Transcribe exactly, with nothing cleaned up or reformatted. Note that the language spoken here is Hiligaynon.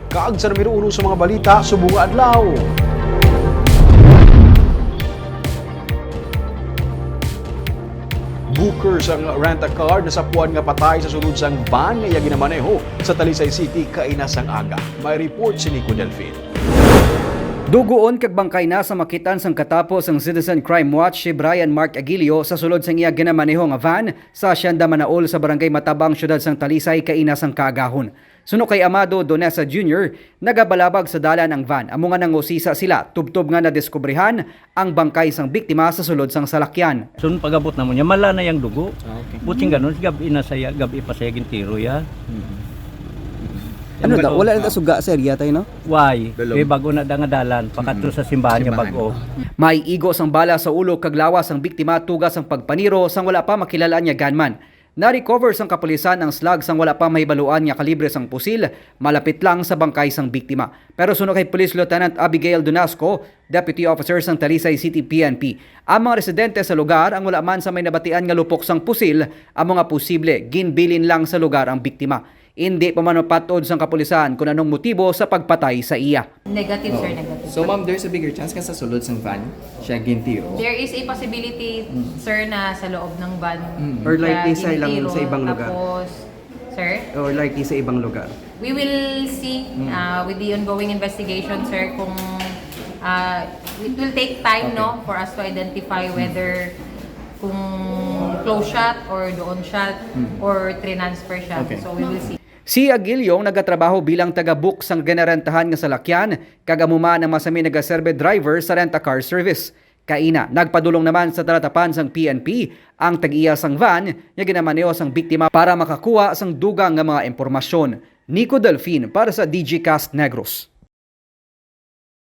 Kag sa numero uno sa mga balita subong nga adlaw. Booker sang rent-a-car nasapuan nga patay sa sulod sang van nga iya ginamaneho sa Talisay City kaina sang aga. May report si Nico Delfin. Dugoon kag bangkay na sa makitan sang katapo sang Citizen Crime Watch si Brian Mark Aguilio sa sulod sang iya ginamaneho nga van sa Hacienda Manaol sa Barangay Matabang, siyudad sang Talisay, kaina sang kaagahon. Suno kay Amado Donesa Junior, nagabalabag sa dalan ang van, amo nga nangusisa sila tubtob nga nadiskubrihan ang bangkay sang biktima sa sulod sang salakyan. Sun pagabot namo niya, mala na yang dugo. Ah, okay. Buting ganun, gabi na saya, gabi pa saya gintiro ya. Ano daw? Wala na ta suga sa area tayo, no? Why? Belum. Kay bago na da nga dalan, pakadto sa simbahan nga Simbahan. Bago. May igo sang bala sa ulo kag lawas ang biktima tuga sang pagpaniro sang wala pa makilal-an nga gunman. Na-recover sang kapulisan ang slug sang wala pa mahibaluan nga kalibre sang pusil malapit lang sa bangkay sang biktima. Pero suno kay Police Lieutenant Abigail Donasco, Deputy Officer sang Talisay City P N P, ang mga residente sa lugar ang wala man sa may nabatian nga lupok sang pusil, amo nga posible ginbilin lang sa lugar ang biktima. Indi pa man mapat-od sang kapulisan kon anong motibo sa pagpatay sa iya. Negative, sir, negative. So, ma'am, there's a bigger chance nga sa sulod sang van siya gintiro? There is a possibility, sir, na sa loob ng van Or siya likely sa ilang, gintiro. Sa ibang lugar? Tapos, sir? Or likely sa ibang lugar? We will see, uh, with the ongoing investigation, sir, kung, uh, it will take time, no, for us to identify whether kung close shot or doon shot or transfer shot. Okay. So we will see. Si Aguilio ang nagatrabaho bilang taga-book sang ginarentahan nga salakyan, kag amo man ang masami nagaserbe driver sa rent-a-car service. Kaina, nagpadulong naman sa talatapan sang P N P ang tag-iya sang van nga ginamaneho sang biktima para makakuha sang dugang nga mga impormasyon. Nico Delfin para sa D G Cast Negros.